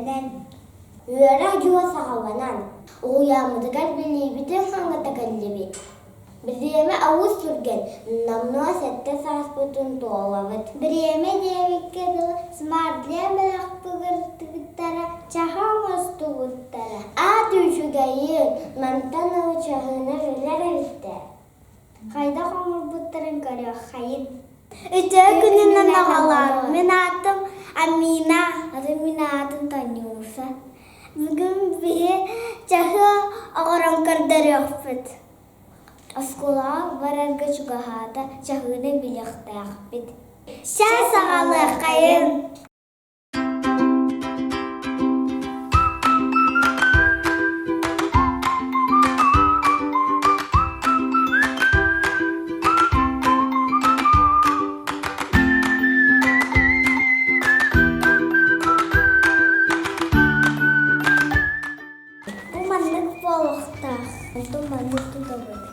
бэлэмнэнэн, үөрэх дьыла саҕаланан, уһуйааммытыгар билиибитин хаҥата кэллибит. Бириэмэ олус түргэн, номнуо сэттэ сааспытын туолабыт. Бириэмэ диэбиккэ дылы Смартлен бөлөхпүгүртүгүттара чаһы оҥостубуттара. Аат үчүгэйин, мантан ыла чаһыны билэр эбиттэр. Хайдах оҥорбуттарын көрүөххэйин. Үтүө күнүнэн оҕолоор, мин аатым Амина, аты мин аатым Танюша. Бүгүн биһи чаһы оҥорон көрдөрүөхпүт. Оскуолаҕа барарга чугаһаата, чаһыыны билиэхтээхпит. Чэ, саҕалыаххайын. Бу маннык буолуохтаах. Онтон маннык тутабыт.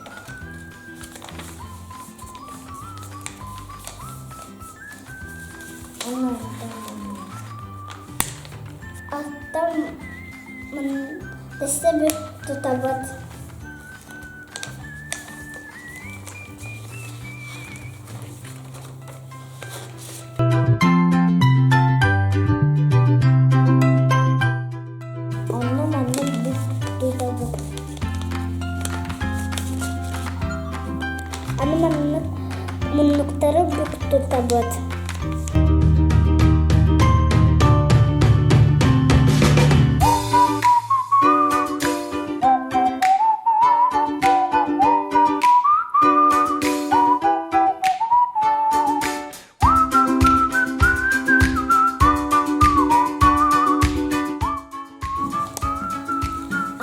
Аттан өссө бүк тутабыт. Онно маннык бүк тутабыт. Аны маннык муннуктары бүк тутабыт.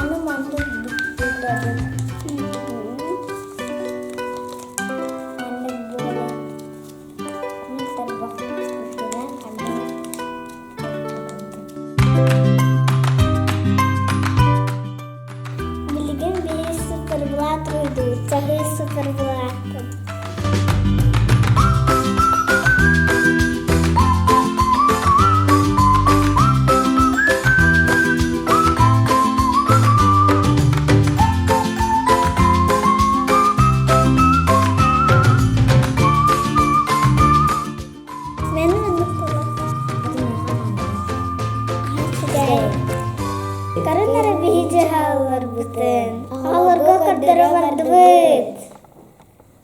Аны маннык бүк тутабыт. Маннык буолан мин тарбахпытынан ханна Билигин биһи суперблат уйдуу, чаһыы суперблааппыт. Мен маннык Карын эрэ биһи дьаһалларбытын, оҕолорго көрдөрө бардыбыт.